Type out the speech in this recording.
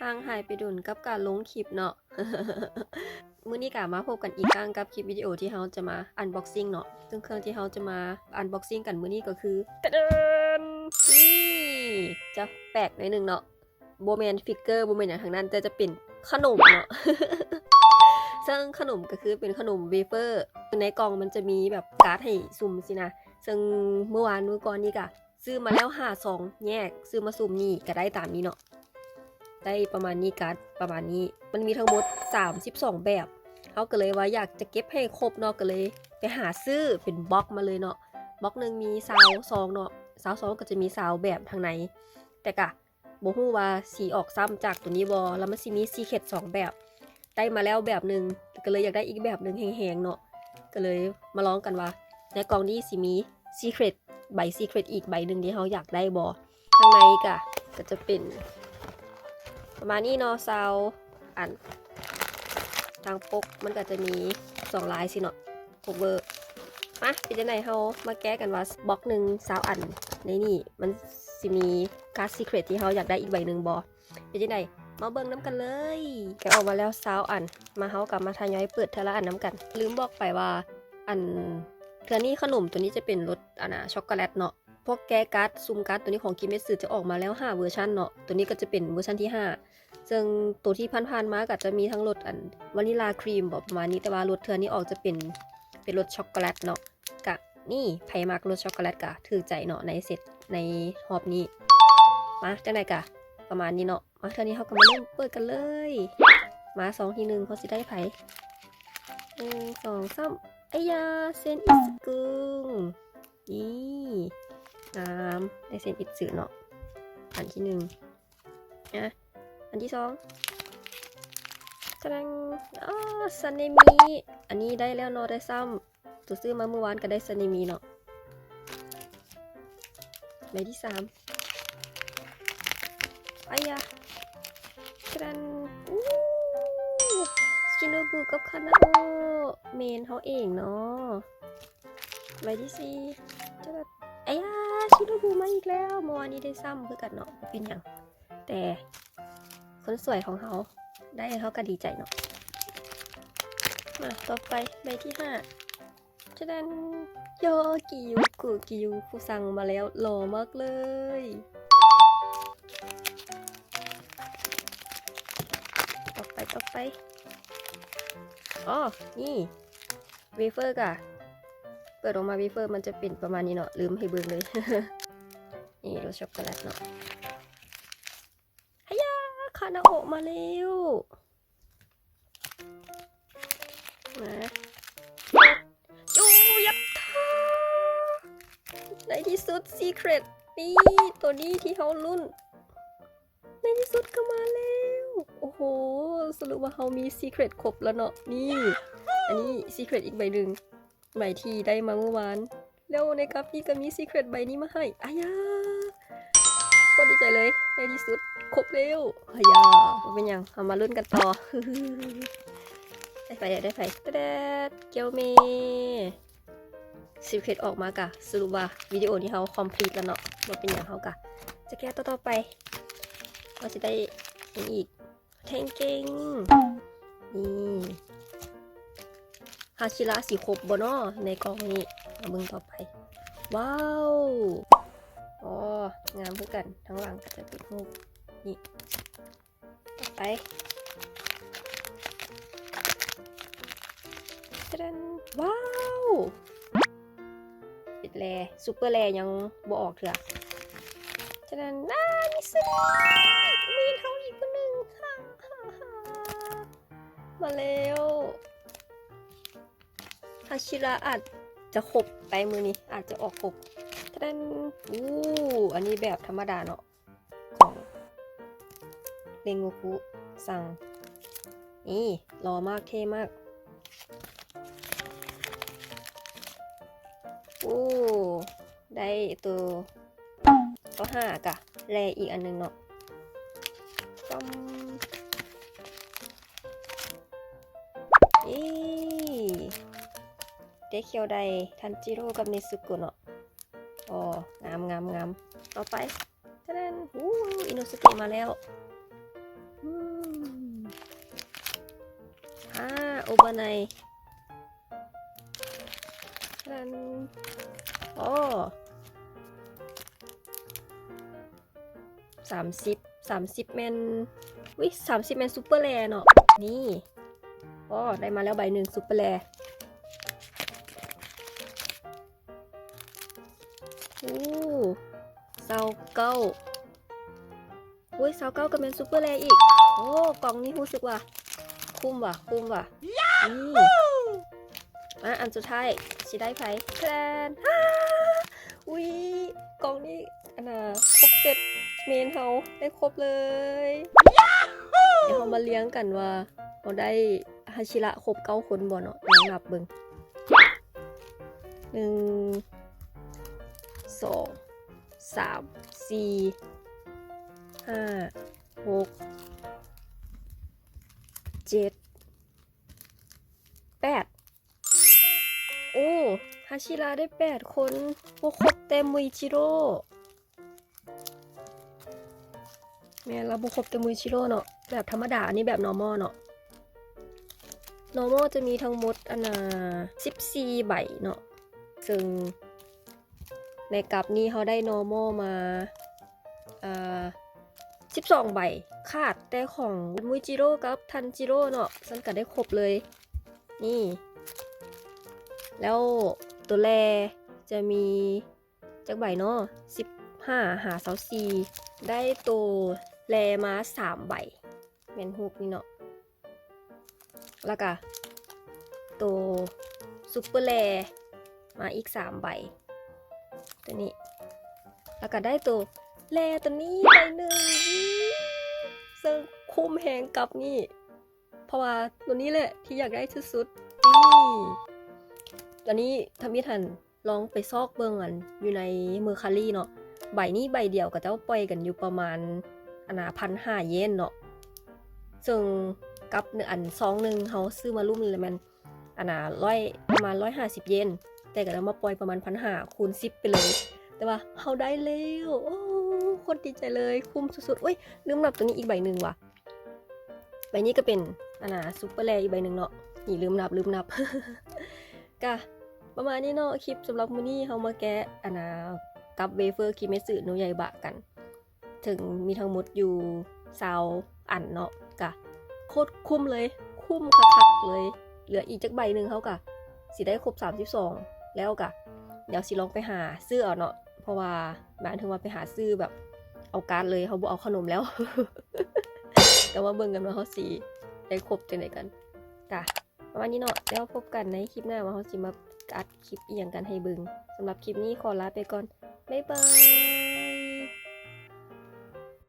ຫ່າງຫາຍໄປດົນກັບການລົງຄລິບເນາະ. ມື້ນີ້ກະມາພົບກັນອີກຄັ້ງກັບຄລິບວິດີໂອທີ່ເຮົາຈະມາອັນບັອກຊິງເນາະ. ເຊິ່ງເຄື່ອງທີ່ເຮົາຈະມາອັນບັອກຊິງກັນມື້ນີ້ກໍຄື ຕະເດີນ ນີ້ ຈະແປກໜ້ອຍໜຶ່ງເນາະ. ບໍ່ແມ່ນຟິກເກີ ບໍ່ແມ່ນຫຍັງທັງນັ້ນ ແຕ່ຈະເປັນຂະໜົມເນາະ. ເຊິ່ງຂະໜົມກໍຄືເປັນຂະໜົມເວເຟີ ໃນກ່ອງມັນຈະມີແບບກາດໃຫ້ສຸ່ມຊີ້ນະ. ເຊິ່ງມື້ວານມື້ກ່ອນນີ້ກະ ຊື້ມາແລ້ວຫ້າຊອງແຍກ ຊື້ມາສຸ່ມນີ້ກະໄດ້ຕາມນີ້ເນາະ ໄດ້ປະມານນີ້ ກາດປະມານນີ້. ມັນມີທັງໝົດສາມສິບສອງແບບ ເຮົາກໍເລີຍວ່າຢາກຈະເກັບໃຫ້ຄົບເນາະ ກໍເລີຍໄປຫາຊື້ເປັນບັອກມາເລີຍເນາະ. ບັອກໜຶ່ງມີຊາວຊອງເນາະ ຊາວຊອງກໍຈະມີຊາວແບບທາງໃນ ແຕ່ກະບໍ່ຮູ້ວ່າຊິອອກຊ້ຳຈາກໂຕນີ້ບໍ່ ແລ້ວມັນຊິມີຊີເຄຣັດສອງແບບ. ໄດ້ມາແລ້ວແບບໜຶ່ງ ກໍເລີຍຢາກໄດ້ອີກແບບໜຶ່ງແຮງໆເນາະ ກໍເລີຍມາລອງກັນວ່າໃນກ່ອງນີ້ຊິມີຊີເຄຣັດ ໃບຊີເຄຣັດອີກໃບໜຶ່ງທີ່ເຮົາຢາກໄດ້ບໍ່. ທາງໃນກະ ກະຈະເປັນປະມານນີ້ເນາະ ຊາວອັນ. ທາງປົກມັນກະຈະມີສອງລາຍຊີ້ເນາະ ໂຄບເວີ. ມາ ເປັນຈັ່ງໃດ ເຮົາມາແກະກັນວ່າບັອກໜຶ່ງຊາວອັນໃນນີ້ ມັນຊິມີກາດຊີເຄຣັດທີ່ເຮົາຢາກໄດ້ອີກໃບໜຶ່ງບໍ່. ເປັນຈັ່ງໃດ ມາເບິ່ງນຳກັນເລີຍ. ແກະອອກມາແລ້ວຊາວອັນ ມາ ເຮົາກໍມາທະຍອຍເປີດເທື່ອລະອັນນຳກັນ. ລືມບອກໄປວ່າ ອັນ ເທື່ອນີ້ຂະໜົມໂຕນີ້ຈະເປັນລົດ ອັນນະ ຊັອກໂກແລັດເນາະ. ພວກແກະກາດ ສຸ່ມກາດໂຕນີ້ຂອງກິເມດຊຶຈະອອກມາແລ້ວຫ້າເວີຊັນເນາະ. ໂຕນີ້ກໍຈະເປັນເວີຊັນທີຫ້າ ເຊິ່ງໂຕທີ່ຜ່ານໆມາກໍຈະມີທັງລົດ ອັນ ວານິລາຄຣີມບໍ ປະມານນີ້ ແຕ່ວ່າລົດເທື່ອນີ້ອອກຈະເປັນ ເປັນລົດຊັອກໂກແລັດເນາະ. ກະນີ້ ໃຜມັກລົດຊັອກໂກແລັດກະຖືກໃຈເນາະ ໃນເຊັດໃນຮອບນີ້. ມາ ຈັ່ງໃດກະປະມານນີ້ເນາະ. ມາ ເທື່ອນີ້ເຮົາກໍມາເລີ່ມເປີດກັນເລີຍ. ມາ ຊອງທີໜຶ່ງ ເຮົາຊິໄດ້ໃຜ? ໜຶ່ງ ສອງ ສາມ ໄອຢາ ເຊັນອິດຊະກຸງ. ນີ້ ງາມ ໄດ້ເຊັນອິດຊະເນາະ ອັນທີໜຶ່ງ. ນະ ອັນທີສອງ ຕະແດງ ອໍ ຊາເນມິ. ອັນນີ້ໄດ້ແລ້ວເນາະ ໄດ້ຊ້ຳ ໂຕຊື້ມາມື້ວານກໍໄດ້ຊາເນມິເນາະ. ໃບທີສາມ ໄອຢາ ຕະແດງ ອູ້ ຊິໂນບຸກັບຄານາໂອ ເມນເຮົາເອງເນາະ. ໃບທີສີ່ ຈະແບບ ໄອຢາ ຊິໂນບຸມາອີກແລ້ວ. ເມື່ອວານນີ້ໄດ້ຊ້ຳຄືກັນເນາະ ບໍ່ເປັນຫຍັງ ແຕ່ຄົນສວຍຂອງເຮົາໄດ້ ເຮົາກໍດີໃຈເນາະ. ມາ ຕໍ່ໄປ ໃບທີຫ້າ ຈະແດງ ໂຍ ກິຢູ ກຸ ກິຢູ ຜູ້ສັ່ງມາແລ້ວ ຫຼໍ່ມາກເລີຍ. ຕໍ່ໄປ ຕໍ່ໄປ ອໍ ນີ້ ເວເຟີກະ ເປີດອອກມາເວເຟີມັນຈະເປັນປະມານນີ້ເນາະ ລືມໃຫ້ເບິ່ງເລີຍ. ນີ້ ລົດຊັອກໂກແລັດເນາະ. ໄຮຢາ ຄານາໂອະມາແລ້ວ. ມາ ໂອ້ ຍັດທາ ໃນທີ່ສຸດ ຊີເຄຣັດ ນີ້ ໂຕນີ້ທີ່ເຮົາລຸ້ນ ໃນທີ່ສຸດກໍມາແລ້ວ. ໂອ້ໂຫ ສະຫຼຸບວ່າເຮົາມີຊີເຄຣັດຄົບແລ້ວເນາະ. ນີ້ ອັນນີ້ຊີເຄຣັດອີກໃບໜຶ່ງ ໃບທີ່ໄດ້ມາມື້ວານ ແລ້ວໃນກັບນີ້ກໍມີຊີເຄຣັດໃບນີ້ມາໃຫ້. ອາຢາ ໂຄດດີໃຈເລີຍ ໃນທີ່ສຸດຄົບແລ້ວ. ອາຢາ ບໍ່ເປັນຫຍັງ ເຮົາມາລຸ້ນກັນຕໍ່. ໄດ້ໃຜ ໄດ້ໃຜ ຕະແດດ ກຽວເມ. ຊີເຄຣັດອອກມາກະ ສະຫຼຸບວ່າວິດີໂອນີ້ເຮົາຄອມພລີດແລ້ວເນາະ. ບໍ່ເປັນຫຍັງ ເຮົາກະຈະແກະຕໍ່ໆໄປ ວ່າຊິໄດ້ຫຍັງອີກ. ແທ່ງເກັ່ງ ນີ້ ຮາຊິລະຊິຄົບບໍ່ເນາະໃນກ່ອງນີ້. ມາເບິ່ງຕໍ່ໄປ. ວ້າວ ອໍ ງາມຄືກັນ ທາງຫຼັງກໍຈະເປັນຮູບນີ້. ຕໍ່ໄປ ຕະແດນ ວ້າວ ເປັນແຣ ຊຸບເປີແຣຍັງບໍ່ອອກເທື່ອ. ຕະແດນ ອາ ມີຊະນີ ມີເຮົາອີກຜູ້ໜຶ່ງ ມາແລ້ວ. ຮາຊິລະອາດຈະຄົບໄປມື້ນີ້ ອາດຈະອອກຄົບ. ຕະແດນ ອູ້ ອັນນີ້ແບບທຳມະດາເນາະ ຂອງເລັງໂງຄຸຊັງ. ນີ້ ຫຼໍ່ມາກ ເທ່ມາກ. ໂອ້ ໄດ້ໂຕຕໍ່ຫ້າກະ ແລອີກອັນໜຶ່ງເນາະ. ຕ້ອມ ເອີ ໄດ້ຂຽວໄດ ທັນຈິໂຣ ກັບເນຊູໂກະເນາະ. ອໍ ງາມ ງາມ ງາມ. ຕໍ່ໄປ ຕະແດນ ໂອ້ ອິນໂນສະເກະມາແລ້ວ. ອືມ ອາ ໂອບາໄນ ທັນ ອໍ ສາມສິບ ສາມສິບແມ່ນ ອຸ້ຍ ສາມສິບແມ່ນຊຸບເປີແຣເນາະ ນີ້ ອໍ ໄດ້ມາແລ້ວໃບໜຶ່ງຊຸບເປີແຣ ໂອ້ ຊາວເກົ້າ ໂອ້ຍ ຊາວເກົ້າກໍແມ່ນຊຸບເປີແຣອີກ ໂອ້ ກ່ອງນີ້ຮູ້ສຶກວ່າຄຸ້ມວ່າ ຄຸ້ມວ່າ ນີ້ ອາ ອັນສຸດທ້າຍຊິໄດ້ໃຜ ແທນ ອາ ອຸ້ຍ ກ່ອງນີ້ ອັນນ່າ ຄົບເຊັດເມນເຮົາໄດ້ຄົບເລີຍ ດຽວເຮົາມາລຽງກັນວ່າເຮົາໄດ້ຮາຊິລະຄົບເກົ້າຄົນບໍ່ເນາະ ລອງນັບເບິ່ງ ໜຶ່ງ ສອງ ສາມ ສີ່ ຫ້າ ຫົກ ເຈັດ ແປດ ໂອ້ ຮາຊິລະໄດ້ແປດຄົນ ບໍ່ຄົບແຕ່ມຸຍຈິໂຣ ແມ່ນລະ ບໍ່ຄົບແຕ່ມຸຍຈິໂຣເນາະ ແບບທຳມະດາ ອັນນີ້ແບບນໍມໍເນາະ ນໍມໍຈະມີທັງໝົດ ອັນນ່າ ສິບສີ່ໃບເນາະ ເຊິ່ງ ໃນກັບນີ້ເຮົາໄດ້ນໍມໍມາ ເອີ ສິບສອງໃບ ຂາດແຕ່ຂອງມຸຍຈິໂຣກັບທັນຈິໂຣເນາະ ຊັ້ນກໍໄດ້ຄົບເລີຍ ນີ້ ແລ້ວໂຕແຣຈະມີຈັກໃບເນາະ ສິບຫ້າຫາຊາວສີ່ ໄດ້ໂຕແຣມາສາມໃບ ແມ່ນຮູບນີ້ເນາະ ແລ້ວກະໂຕຊຸບເປີແຣມາອີກສາມໃບ ໂຕນີ້ ແລ້ວກະໄດ້ໂຕແຣໂຕນີ້ໃບໜຶ່ງ ເຊິ່ງຄຸ້ມແຮງກັບນີ້ ເພາະວ່າໂຕນີ້ແຫຼະທີ່ຢາກໄດ້ສຸດໆ ນີ້ ຕອນນີ້ທຳອິດຫັ້ນ ລອງໄປຊອກເບິ່ງອັນຢູ່ໃນເມີຄາຣີເນາະ ໃບນີ້ໃບດຽວເຂົາເຈົ້າປ່ອຍກັນຢູ່ປະມານ ອັນນ່າ ພັນຫ້າເຢນເນາະ ເຊິ່ງກັບອັນຊອງໜຶ່ງເຮົາຊື້ມາລຸ່ມນີ້ລະແມ່ນ ອັນນ່າ ຮ້ອຍ ປະມານຮ້ອຍຫ້າສິບເຢນ ແຕ່ກໍໄດ້ມາປ່ອຍປະມານພັນຫ້າ ຄູນສິບໄປເລີຍ ແຕ່ວ່າເຮົາໄດ້ແລ້ວ ໂອ້ ໂຄດດີໃຈເລີຍ ຄຸ້ມສຸດໆ ໂອ້ຍ ລືມນັບໂຕນີ້ອີກໃບໜຶ່ງວ່າ ໃບນີ້ກໍເປັນ ອັນນ່າ ຊຸບເປີແຣອີກໃບໜຶ່ງເນາະ ນີ້ລືມນັບ ລືມນັບ ກະປະມານນີ້ເນາະ ຄລິບສຳລັບມື້ນີ້ເຮົາມາແກະ ອັນນ່າ ກັບເວເຟີຄິເມຊຶໂນຍາຍບະກັນ ເຖິງມີທັງໝົດຢູ່ຊາວອັນເນາະ ກະໂຄດຄຸ້ມເລີຍ ຄຸ້ມຄັກໆເລີຍ ເຫຼືອອີກຈັກໃບໜຶ່ງເຮົາກະຊິໄດ້ຄົບສາມສິບສອງ ແລ້ວກະດຽວຊິລອງໄປຫາຊື້ເອົາເນາະ ເພາະວ່າໝາຍເຖິງວ່າໄປຫາຊື້ແບບເອົາກາດເລີຍ ເຮົາບໍ່ເອົາຂະໜົມແລ້ວ ກໍມາເບິ່ງກັນວ່າເຮົາຊິໄດ້ຄົບຈັ່ງໃດກັນ ກະປະມານນີ້ເນາະ ແລ້ວພົບກັນໃນຄລິບໜ້າວ່າເຮົາຊິມາອັດຄລິບອີ່ຫຍັງກັນໃຫ້ເບິ່ງ ສຳລັບຄລິບນີ້ຂໍລາໄປກ່ອນ ບາຍບາຍ.